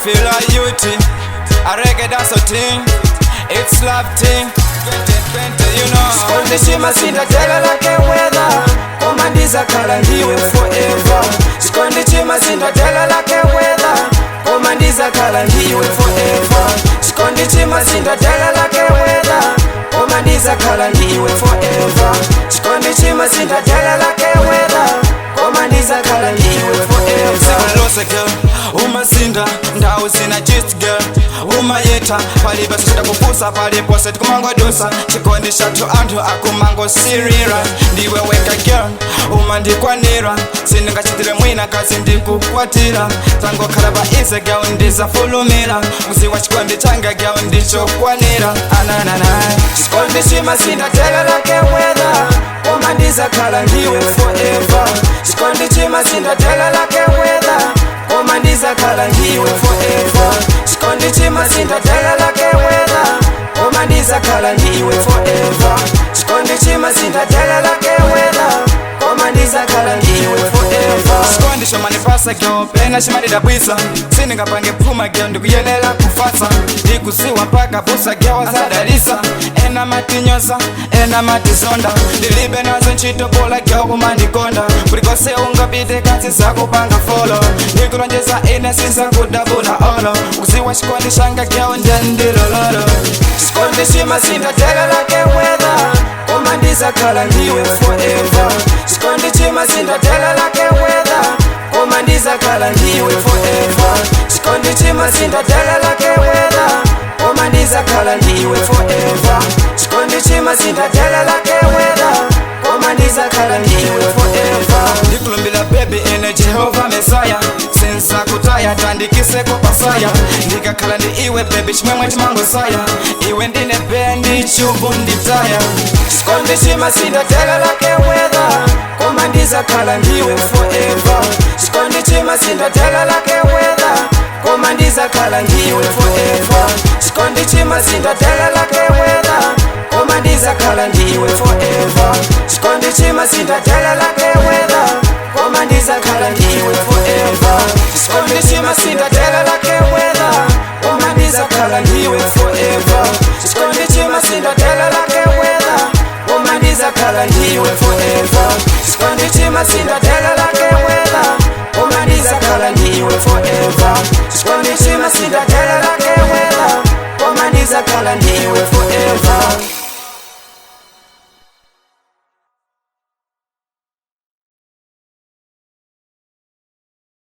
Feel a youth, a reggae dance a thing. It's love thing. 2020, you know. Chikondi chimasintha tela like weather, koma ndizakhala ndiwe forever. Chikondi chimasintha tela like weather, koma ndizakhala ndiwe forever. Chikondi chimasintha tela like weather, koma ndizakhala ndiwe forever. Chikondi chimasintha tela like weather, koma ndizakhala ndiwe forever. Dziko lonse, girl, umasintha ndawu zina. Just girl, umayeta palibe sochita kupusa, palipose tikumangodusa. Chikondi chathu anthu akumangosirira. Ndiwe weka girl, umandikwanira, sindingachitire mwina kazi ndikukwatira. Tangokhala pa easy girl, ndizafulumira kuziwa chikondi changa girl ndichokwanira ananana. Chikondi chimasintha tela like weather, koma ndizakhala ndiwe forever. Chikondi chimasintha tela like weather, koma ndizakhala ndiwe forever. Chikondi chimasintha tela like weather, koma ndizakhala ndiwe forever. Chikondi chimasintha tela like weather, koma ndizakhala ndiwe forever. Chikondi chomanipasa girl, pena chimandidabwisa. Sindingapange phuma girl, ndikuyenera kufasa. Ndikuziwa mpaka busa girl azadalisa. Ena matinyoza, ena matizonda, ndilibe nazo ntchito, bola girl kumandikonda. Kulikose ungapite kansi zakupanga follow. Ndikulonjeza ine sizakudabula olo, kuziwa chikondi changa girl ndendilololo. Chikondi chimasintha tela like weather, koma ndizakhala ndiwe forever. Chikondi chimasintha tela like weather, koma ndizakhala ndiwe forever. Chikondi chimasintha tela like weather, koma ndizakhala ndiwe forever. Chikondi chimasintha tela like weather, koma ndizakhala ndiwe forever. Ndikulumbira baby ine Jehova Mesaya, sinzakutaya, tandikiseko pasaya. Ndikakhala ndi iwe baby, chimwemwe chimangosaya. Iwe ndine bendi chubu nditaya. Chikondi chimasintha tela like weather, koma ndizakhala ndiwe forever. Chikondi chimasintha tela like weather, koma ndizakhala ndiwe forever. Chikondi chimasintha tela like weather, koma ndizakhala ndiwe forever. Chikondi chimasintha tela like weather, koma ndizakhala ndiwe forever. Chikondi chimasintha tela like weather, koma ndizakhala ndiwe forever. Chikondi chimasintha tela like weather, koma ndizakhala ndiwe forever. Chikondi chimasintha tela like weather, koma ndizakhala ndiwe forever. Chikondi chimasintha tela like weather, koma ndizakhala ndiwe forever.